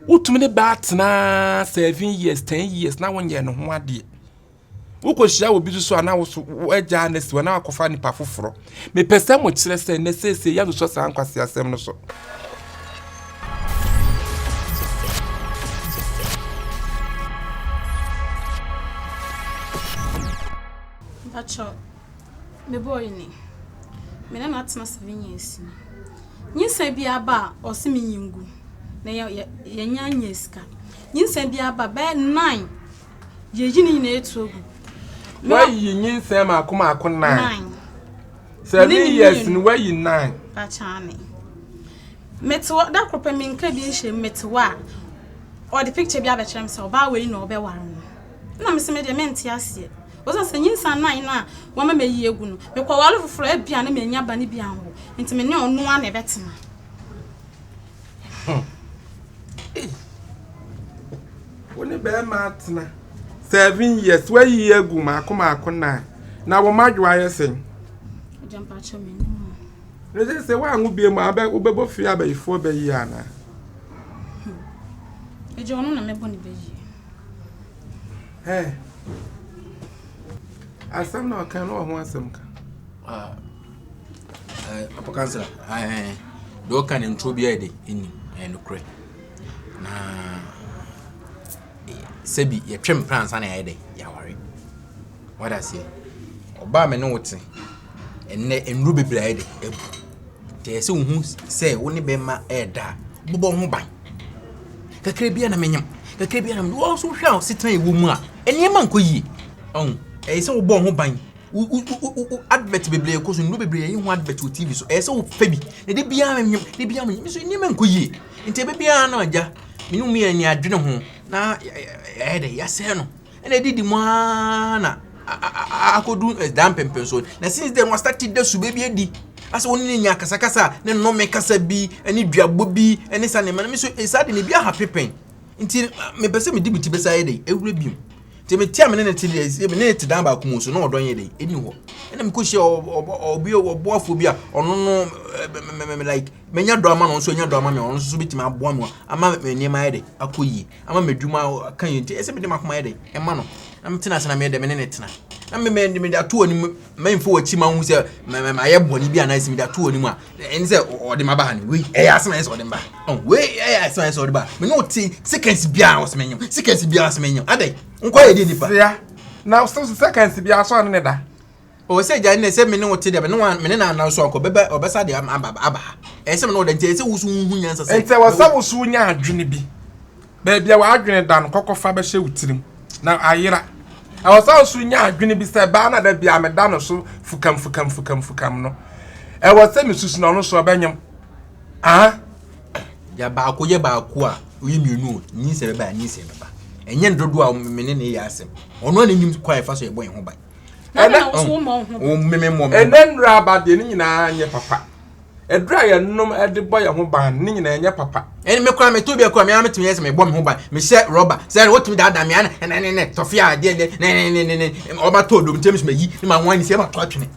Wotumi ne baa tenaa 7 years, 10 years na wonyɛ ne ho adeɛ. Wokɔhyia obi so a na wo so woagyaa no asi hɔ na wakɔfa nipa foforɔ. Mepɛ sɛ mo kyerɛ sɛ nnɛ seesei yɛasosɔ saa nkwasi asɛm no so. Mpakyɛw, me boy ni. Me ne no atena 7 years ni. Nyinsɛn bi aba a ɔse menyi ngu na yɛnya nyɛ sika. Nyinsɛn bi aba bɛyɛ nine, yɛyi ne nyinaa etu agu. Wayi nyinsɛn maako maako nine? Nine. 7 Ne ne years mmienu. No wayi nine? Mpakyɛw, mete hɔ da koro pɛ, menka bi nhyɛ mu. Mete hɔ a, ɔde picture bi abɛkyerɛ me sɛ ɔbaa wei na ɔbɛware no, na mesɛ me deɛ mente aseɛ. Wɔsɛ sɛ nyinsa nine no a wɔma mayi egu no, mekɔware foforɔ ebia na manya ba no bi anwo, nti me ne ɔno a na ɛbɛtena. Wo ne bɛrima atena 7 years, wayi agu maako maako nine, na wo madwo ayɛ sɛn? Agya, mpakyɛw, m'anim Ne sɛ woanwo bie mu a wobɛbɔ fie abayifoɔ bɛyi anaa? Agya, ɔno na mɛbɔ ne bɛyie. Ɛ asɛm na ɔka no wɔ ho asɛm ka. Ah, Papa Kansila, deɛ ɔka ne ntoro biara de ɛnim, ɛyɛ nokorɛ. Na sɛbi yɛtwe mpena ansa na yɛayɛ dɛ yɛaware. Wada aseɛ. Ɔbaa me ne wo te, ɛnnɛ nnuro bebree ayɛ dɛ abu. Nti ɛyɛ sɛ wohu sɛ wo ne bɛrima ɛɛda a, wobɛbɔ wo ho ban. Kakra biara na menyam, kakra biara na menyam. Wɔn nso hwɛ a setena ɛwɔ mu a, nneɛma nkɔ yie. Ɔho, ɛyɛ sɛ wobɔ wo ho ban. Wo advert bebree kɔ so, nnuro bebree yɛyi ho advert wɔ TV so. Ɛyɛ sɛ wopɛ bi. Na de biara menyam, de biara menyam. Nso nneɛma nkɔ yie. Nti ɛbɛ biara no agya, me ne wo mmienu ani adwene ho na ɛyɛ dɛ yɛasɛe no. Ɛna ɛdidi mu ara na akɔdu daa mpɛmpɛn so. Na since then wastart da suba bi adi. Asɛ wo ne ne nya akasakasa a, ne nnome kasa bi, ne duabɔ bi, ne saa nneɛma no. Me nso saa de no ebi aha pepɛn. Nti mepɛ sɛ mede me ti bɛsa ayɛ dɛ awura bio. Nti mete a me ne ne te deɛ, me ne ne te dan baako mu so na ɔdɔ nyɛ dɛ ɛni hɔ. Ɛna mekɔhyia obi ɔboafoɔ bi a ɔno no like manya dɔ ama no, nso anya dɔ ama me, ɔno nso so bɛtumi aboa me ama me nneɛma ayɛ dɛ akɔ yie, ama m'adwuma aka yie. Nti ɛsɛ mede m'akoma ayɛ dɛ ɛma no na metena ase na meyɛ dɛ me ne ne tena. Na me me mede ato w'anim, mɛmfa w'akyi ma wohu sɛ mayɛ bɔne bi anaasɛ mede ato w'anim a ɛne sɛ ɔde ma ba ha no. Wei ɛyɛ asɛm a ɛyɛ sɛ ɔde ma ba. Wei ɛyɛ asɛm a ɛyɛ sɛ ɔde ba. Me ne wo te seconds biara wɔ sɛ menyam, seconds biara sɛ menyam. Adɛn nkɔ yɛ deɛ nipa Sia na so seconds biara so ɔne ne da? Ɔwɔ sɛ gya ne sɛ me ne wo te deɛ, me ne na anan so ankɔ bɛbɛ ɔbɛsa de aba ha. Ɛyɛ sɛ me ne wo da, nti ɛyɛ sɛ wo so wohu nyansa sɛ Nti ɛwɔ sɛ wo so wonya adwene bi baabi a w'adwene da no kɔkɔfa bɛhyɛ wo tirim na ayera. Ɛwɔ sɛ wo so nya adwene bi sɛ baa na da bia meda no so fukam fukam fukam fukam no, ɛwɔ sɛ mesusu na ɔno so ɔbɛnyam aha. Ya baako yɛ baako a oyɛ mmienu o, nyinsɛn bɛba a nyinsɛn bɛba. Ɛnyɛ ndodoɔ a me ne ne yɛ asɛm. Ɔno a n'anim kwan a ɛfa so yɛbɔ yɛn ho ban. Na na wo so wo mmɔ wo ho ban? Wo me me mmɔ me ho ban. Ɛnɛ nnura aba deɛ ne nyinaa nyɛ papa. Ɛduru a yɛnom de bɔ yɛn ho ban ne nyinaa nyɛ papa. Ɛne me koraa metɔ bi akora me ara metumi yɛ sɛ mebɔ me ho ban. Mehyɛ rɔba sɛ wotumi daadaa me ana ne ne ne tɔfe a deɛ ne ne ne ne ne ɔba tɔ dom ntɛm so mayi ne ma wɔn ani sɛ ma to atwene.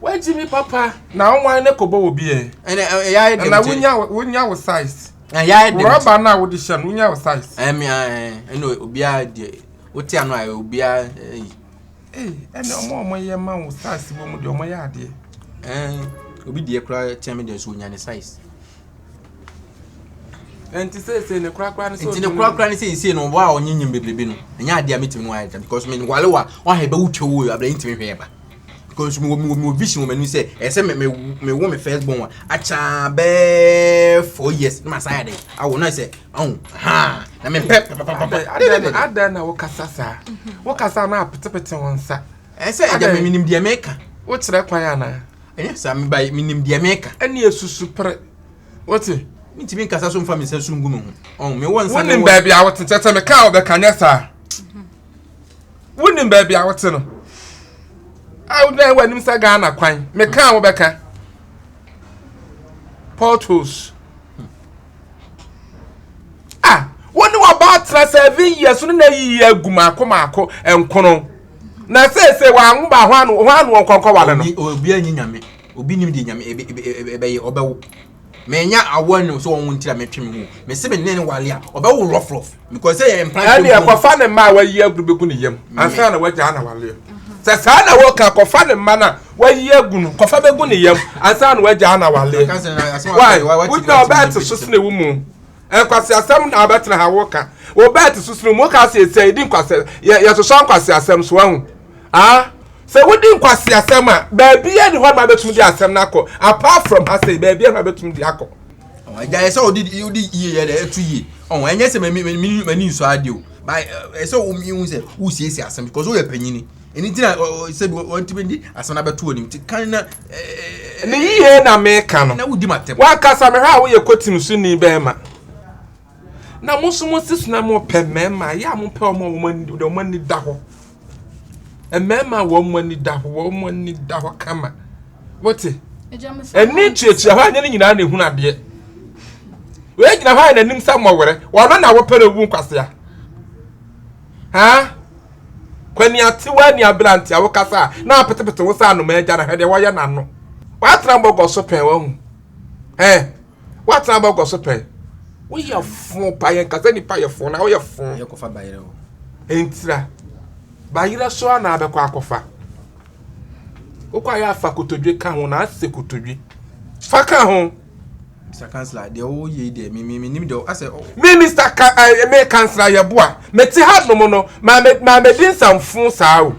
Wagyi mi papa na wɔn ne kɔbɔ wɔ bi yɛ. Ɛnɛ ɛyɛ ayɛ dɛm. Na wonya wo size. Ɛyɛ ayɛ dɛm. Rɔba no a wode hyɛ no, wonya wo size. Ɛmi ɛna obiara deɛ wote ano a obiara ɛyi. Ee, ɛnna ɔmo a ɔmo yɛ ma wo size wɔ mu deɛ, ɔmo yɛ adeɛ. Ɛɛ, obi deɛ koraa kyɛn mi deɛ so onya ne size. Nti seesei ne korakora ne sɛ Nti ne korakora ne seesei no, ɔbɔ a ɔnye nyim bebrebe no, ɛnyɛ adeɛ a metumi no ayɛ da because me wale wa ɔha ɛbɛwo twɛ wo abira ntumi hwɛ ɛba because me wɔ vision wɔ m'anim sɛ ɛsɛ sɛ me wo me first born a akya bɛɛ 4 years na ma san yɛ dɛ awo na sɛ ɔn ha na me pɛ papapapa. Adan na wokasa saa, wokasa na apetepete wo nsa. Ɛsɛ ɛgya me menim deɛ meka. Wokyerɛ kwan anaa? Ɛnyɛ saa, me ba, menim deɛ meka. Ɛne esusu pere wote. Mentumi nkasa so mfa me nsa so ngu me ho ɔn mewɔ nsa. Wonim baabi a wote kyɛ sɛ meka a wobɛka nyɛ saa. Wonim baabi a wote no a wogyina w'anim sɛ Ghana kwan meka a wobɛka potholes a wo ne wɔba tena 7 years no na yiyi agu maako maako nkono na seesei wɔanwo ba ho ano ho ano wɔnkɔnkɔ wale no. Obi anyi Nyame, obi nim deɛ Nyame ɛbɛyɛ ɔbɛwo. Menya awoɔ no sɛ wɔn ntira metwe me ho. Mese me ne ne wale a ɔbɛwo rough rough because sɛ yɛ mpra. Ɛne ɛkɔfa ne mma a wayi agu bɛgu ne yam ansa na wagyaa na waleɛ. Sɛ saa na wɔka kɔfa ne mma no a wayi agu no kɔfa bɛgu ne yam ansa na wagyaa na waleɛ. Why? Wogyina ɔbɛɛ te so sene wo mu. Nkwasi asɛm na abɛtena ha woka. Wo bɛɛ te so sene mu woka sɛ yɛsɛ yɛdi nkwasi yɛsosɔ nkwasi asɛm so ahu. Ah, sɛ wodi nkwaseasɛm a, baabiara ni hɔ ma bɛtumi de asɛm no akɔ. Apart from ha sei, baabiara ma bɛtumi de akɔ. Ɛgya yɛ sɛ wode wode yie yɛ dɛ ɛto yie. Ɔn ɛnyɛ sɛ mani mani mani nsɔ adeɛ o. Ba ɛsɛ wo mi hu sɛ wosiesie asɛm because woyɛ panyini. Ɛni ti na sɛ bi wɔntumi de asɛm no abɛto anim ti kan na. Ne yie na meka no. Na wodi ma tɛm. Wankasa mehwɛ a woyɛ kotim so ni bɛrima. Na mo nso mo si so na mo pɛ mmarima yɛ a mo pɛ wɔn a wɔn ani wɔn ani da hɔ. Mmarima a wɔn ani da hɔ wɔn ani da hɔ kama. Wote? Ɛni tuatua hɔ a nyɛ ne nyinaa na ehunu adeɛ. Wei gyina hɔ a n'anim sɛ mmɔwerɛ wɔn na wɔpɛ na owu nkwasea. Ha? Kwani atewa ni aberante a wokasa a na apetepete wo sɛ anoma agya na hwɛ deɛ wɔyɛ n'ano. Watena bɔgɔ so pɛn wahu. Ɛ Woatena bɔgɔ so pɛn? Woyɛ fo pa yɛn kasa nipa yɛ fo na woyɛ fo. Yɛ kɔfa bayerɛ o. Ntira bayerɛ so a na abɛkɔ akɔfa. Wokɔ ayɛ afa kotodwe ka ho na asɛ kotodwe. Fa ka ho. Mr. Councillor, deɛ woyɛ yi deɛ, me me me nim deɛ asɛ. Me Mr. Ka eh, me Councillor Yeboah, me te ha nom no, ma me ma me di nsɛmfo saa o.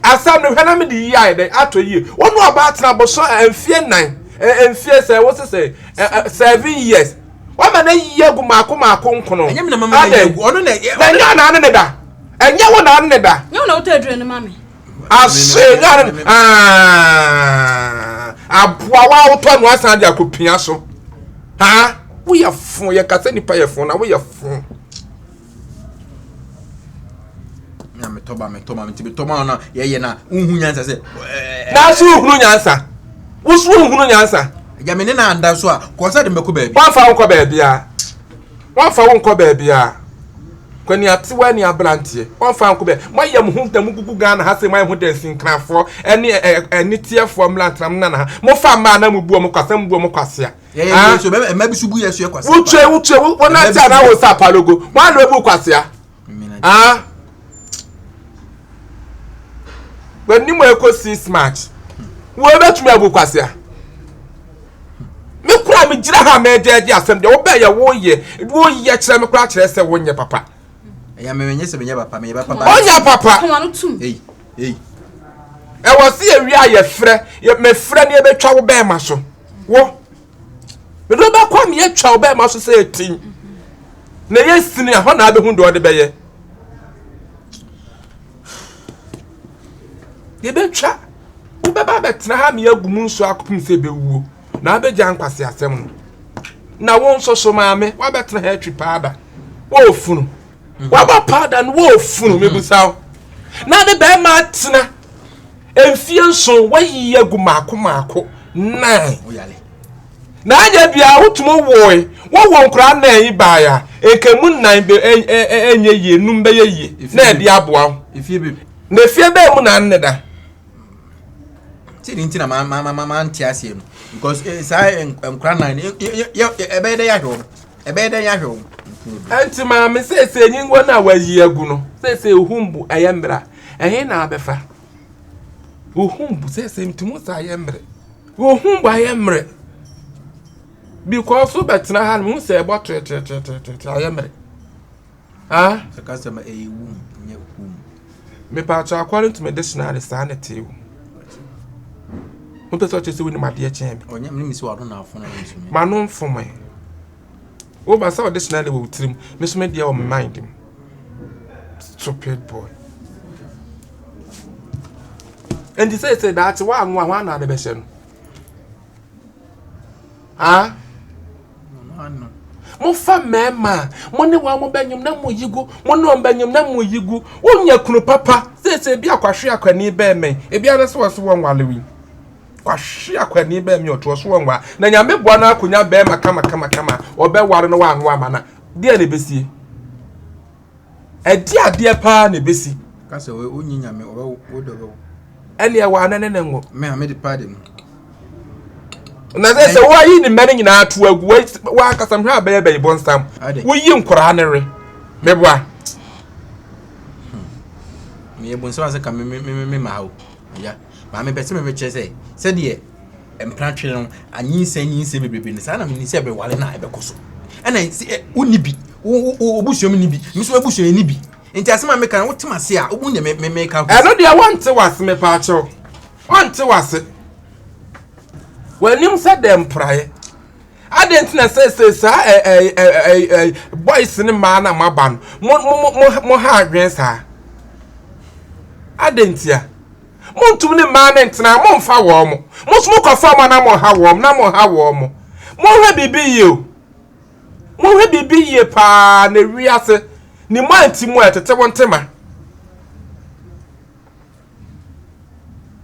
Asɛm no hwɛ na mede yie ayɛ dɛn atɔ yie. Wo ne ɔbaa tena boso mfie nnan, mfie sɛ wo se sɛ 7 years. Wama no ayi agu maako maako nkono. Ɛnyɛ me na mama no ayi agu. Ɔno na ɛnyɛ wo na ne ne da. Ɛnyɛ wo na ne ne da. Nyɛ wo na wotɔ aduro no ma me. Ase nyɛ ne aboa wa wotɔ no asan de akɔpia so. Ha woyɛ fo yɛ kasa nipa yɛ fo na woyɛ fo. Na metɔ ba metɔ ma nti metɔ ma na yɛyɛ na wohu nyansa sɛ. Nanso wohunu nyansa. Woso wohunu nyansa. Agya me ne na anda so a kɔ sɛ de mbɛkɔ baabi. Wɔmfa wo nkɔ baabi a. Wɔmfa wo nkɔ baabi a. Kwani atewa ni aberanteɛ. Wɔmfa nkɔ baabi. Moayɛ mo ho na mugugu Ghana ha sɛ moayɛ ho dansinkrafoɔ ɛne aniteɛfoɔ mmerantena mo nana ha. Mofa mmaa na mubu wɔn kwasea mubu wɔn kwasea. Ah. Wotwe wotwe wonante a na wo nsa apalogo. Wɔn na ebu kwasea. Ah. W'anim a ɛkɔ 6 March. Wɔbɛtumi abu kwasea. Me kura me gyina ha mɛgye agye asɛm deɛ wobɛyɛ woyɛ woyɛ kyerɛ me kora kyerɛ sɛ wonyɛ papa. Ɛyɛ me menyɛ sɛ menyɛ papa meyɛ papa. Ɔnyɛ papa. Ɛwɔ se yɛwie a yɛfrɛ mefrɛ ne yɛbɛtwa wo bɛɛma so. Wo mede wobɛkɔ a meyɛtwa wo bɛɛma so sɛ ɛtin na ɛyɛ sini a hɔ na abɛhu deɛ ɔde bɛyɛ. Yɛbɛtwa wobɛba abɛtena ha meyɛ agu mu nsuo akɔpem sɛ ɛbɛwuo na abɛgya nkwase asɛm no na wo nso so maame woabɛtena ha atwi paada wɔɔfunu wabɔ paada no wɔɔfunu mebusa wo na ne bɛrima atena mfie nson wayi agu maako maako nan na anyɛ biara wotumi woe wowɔ nkoraa nan yi baeɛ a nka mu nan ɛnyɛ yie num bɛyɛ yie na ɛde aboa wo na efie bɛɛ mu na anne da sɛ ne nti na mante aseɛ no because eh, saa eh, nkora nan no ɛbɛyɛ dɛ yɛahwɛ wɔn ɛbɛyɛ dɛ yɛahwɛ wɔn ɛnti maame seesei nyingua no a wayi agu no seesei ohumbu ɛyɛ mmerɛ a ɛhe na abɛfa ohumbu seesei ntumi sɛ ayɛ mmerɛ ohumbu ayɛ mmerɛ because wobɛtena ha no mehu sɛ ɛbɔ tetetetetete ayɛ mmerɛ ah sɛ ka sɛ ma ɛyɛ wum nyɛ wum mepaakyɛ according to my dictionary saa na ɛte o wopɛ sɛ ɔkyerɛ sɛ wonim adeɛ kyɛn me ɔnyɛ menim sɛ wado na afono no nso me ma no mfom woba sɛ ɔde dictionary wɔ wo tirim me so me deɛ wɔ me mind mu stupid boy nti sɛ sɛ daakye woanwo a woana ade bɛhyɛ no ah mofa mmarima a mo ne wɔn mo bɛnyem na mo yi gu mo ne wɔn bɛnyem na mo yi gu wonya kunu papa sɛsɛ ebi akwahwe akwani bɛɛ mɛn ebi ara sɛ wɔso wɔn wale wi kwahwe akwani bɛɛ mɛn ɔtoɔ so wɔn wa na nyame boa no akonya bɛɛma kama kama kama ɔbɛware no wanwo ama na deɛ na ebesie ɛde adeɛ paa na ebesi. Kasa wo onyi nyame ɔbɛ wo dɔ bɛ wo. Ɛne ɛwɔ anɛ ne ne ngo. Me a me de paa de no. Na sɛ sɛ woayi ne mma no nyinaa to agu woankasa mehwɛ abɛyɛ bɛyi bɔnsam. Woyi nkoraa no we. Meboa. Hmm. Meyɛ bonsam ase ka me me me me ma o. Ya. Maame pɛ sɛ mebɛkyerɛ sɛ sɛdeɛ mpratwe no anyinsɛn nyinsɛn bebrebe no saa na menim sɛ bɛwale no a ɛbɛkɔ so. Ɛna wonni bi wo abusua mu ni bi me nso abusua ni bi nti asɛm a meka no wotem ase a wobu deɛ me meka. Ɛno deɛ wɔnte wase mepaakyɛw wɔnte wase. W'anim sɛ dɛ mpraeɛ. Adɛn nti na seesei saa ɛ ɛ ɛ ɛ ɛ boys ne mmaa na moaba no mo mo mo mo ha adwene saa? Adɛn ntia? Montum ne mmaa no ntena, momfa wɔn mo. Mo nso mokɔfa wɔn na moha wɔn na moha wɔn mo. Monhwɛ biribi yie o. Monhwɛ biribi yie paa na wiase ne mu anti mu a ɛtete wo ntema.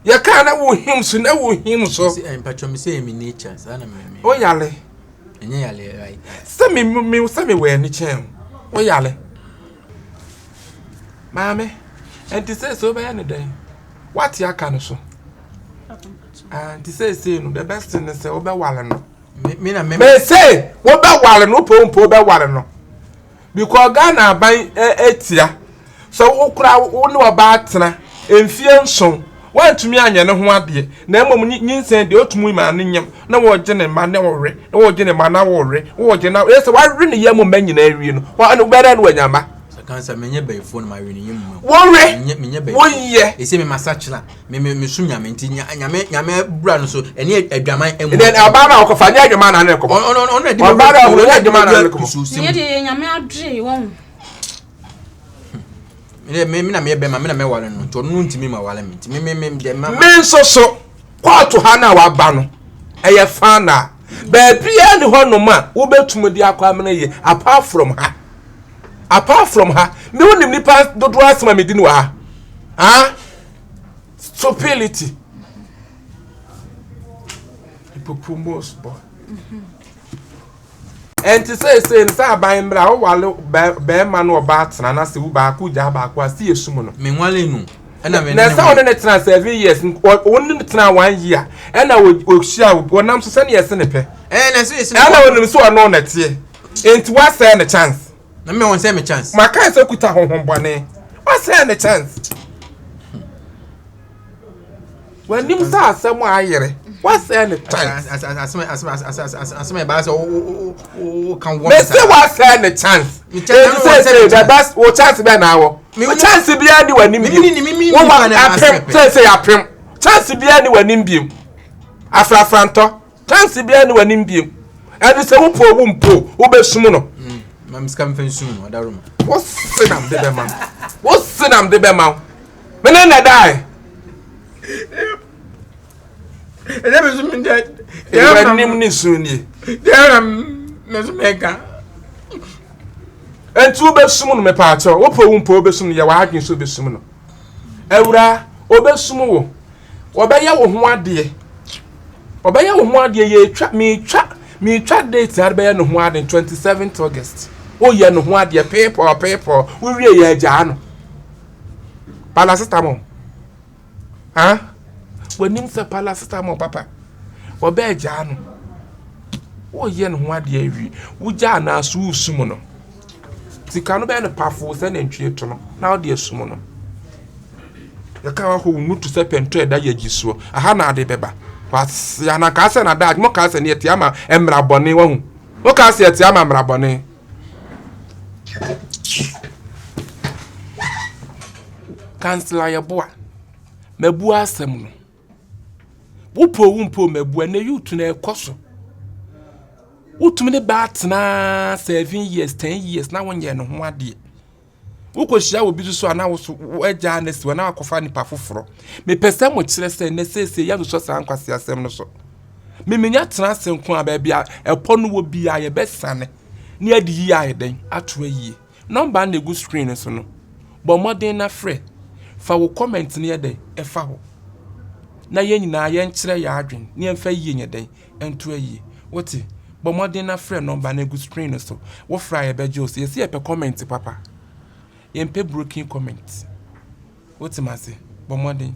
Yɛkaa na wohim so na wohim so. Mpatwɔ me sɛ me nature saa na me me. Wo yale. Ɛnyɛ yale right. Sɛ me me sɛ me wɔ ani kyɛn wo yale. Maame, ɛnti sɛ sɛ wobɛyɛ ne dɛn? Wate aka no so. Ah, nti sɛ sɛ no the best thing ne sɛ wobɛwale no. Me na me. Me sɛ wobɛwale no wopɛ wo mpo wobɛwale no. Because Ghana aban atia sɛ wo kora wo ne ɔbaa tena mfie nson wantumi anyɛ ne ho adeɛ na mmom nyinsɛn deɛ ɔtumi ma ne nyam na wɔgye ne mma na wɔwe na wɔgye ne mma na wɔwe wɔgye na ɛsɛ wawe ne yam mma nyinaa wie no wɔn wobɛdɛ no wanya mma. Kansa menyɛ bɛyifoɔ na mawe ne yam mma. Wɔwe wɔyɛ. Ɛsɛ me masakyera me me me so nyame nti nyame nyame bura no so ɛne adwaman ɛmu. Ɛnɛ ɔbaa na ɔkɔfa nyɛ adwaman na ne kɔmɔ. Ɔno ɔno ɛdi ɔbaa na ɔkɔfa nyɛ adwaman na ne kɔmɔ. Nyɛ deɛ yɛ nyame adwene wɔn. Me me na meyɛ bɛma me na mɛware no nti ɔno ntumi ma ware me nti me me me deɛ ma. Me nso so kɔɔto ha na waba no ɛyɛ fa na baabiara ni hɔ nom a wobɛtumi de akɔ amena yie apart from ha apart from ha me wonim nipa dodoɔ asɛm a medi no wɔ ha ah Stupidity. Hippopotamus boy. Ɛnti seesei no sɛ aban mmerɛ a wowale bɛrima no ɔbaa tena na sɛ wo baako gyaa baako a si esum no. Menwale no. Ɛna me na sɛ wɔne ne tena 7 years, wɔne ne tena one year, ɛna wɔhyia wɔnam so sɛnea ɛse ne pɛ. Ɛna sɛ ɛse ɛna wɔnim sɛ ɔno na ɛteɛ. Enti wasɛe ne chance. Na me wɔn sɛ me chance. Maka sɛ kuta honhom bɔne. Wasɛe ne chance. W'anim sɛ asɛm a ayere. Wasɛe ne chance. Asɛm ɛbaa sɛ wo ka wɔ. Mese wasɛe ne chance. Eti sɛ sɛ the best wo chance bɛɛ na awɔ. Wo chance biara ni w'anim bio. Wo wa apem sɛ sɛ apem. Chance biara ni w'anim bio. Afrafrantɔ. Chance biara ni w'anim bio. Ɛne sɛ wopɔ owu mpo wobɛsum no. Mam sika mfa nsum no ɔdaroma. Wo se nam de bɛma. Wo se nam de bɛma wo. Me ne na dae. Ɛnyɛ me so me deɛ. W'anim ne su nie. Deɛ na me so meka. Nti wobɛsum no mepaakyɛw. Wopɛ wo mpo wobɛsum no yɛ w'adwene sɛ wobɛsum no. Awuraa wobɛsum wo. Wɔbɛyɛ wo ho adeɛ. Wɔbɛyɛ wo ho adeɛ yɛtwa metwa metwa date na bɛyɛ ne ho adeɛ 27th August. Woyɛ ne ho adeɛ peepɔɔ peepɔɔ wowie yɛ agyaa no. Paracetamol. Ah? W'anim sɛ paracetamol papa. Wɔbɛ agyaa no. Woyɛ ne ho adeɛ awie. Wogyaa no aso wosum no. Sika no bɛyɛ no pafoo sɛ nantwie to no na wode asum no. Yɛka wahɔ wo nutu sɛ pɛntɔ ɛda yɛ agyi soɔ. Aha na ade bɛba. Wasia na kaa sɛ na daagye mo kaa sɛ ne yɛte ama mmara bɔne wahu. Mo kaa sɛ yɛte ama mmara bɔne. Kansila yɛboa. Mabua asɛm no. Wopɛ o wompɛ o mabua na youth na ɛkɔ so. Wotumi ne baa tena 7 years, 10 years na wonyɛ ne ho adeɛ. Wokɔhyia obi so so a na wo so woagyaa no asi hɔ na wakɔfa nipa foforɔ. Mepɛ sɛ mo kyerɛ sɛ nnɛ seesei yɛasosɔ saa nkwasi asɛm no so. Memenya tena ase nko a baabi a ɛpɔ no wɔ biara yɛbɛsane ne yɛde yie ayɛ dɛn ato ayie. Number no na egu screen no so no. Bɔ mmɔden na frɛ. Fa wo comment no yɛ dɛn ɛfa hɔ. Na yɛn nyinaa yɛnkyerɛ yɛn adwene na yɛmfa yie nyɛ dɛn nto ayie. Wote? Bɔ mmɔden na frɛ number no egu screen no so. Wofrɛ a yɛbɛgye wo so. Yɛsi yɛpɛ comment papa. Yɛmpɛ broken comment. Wote ma ase? Bɔ mmɔden.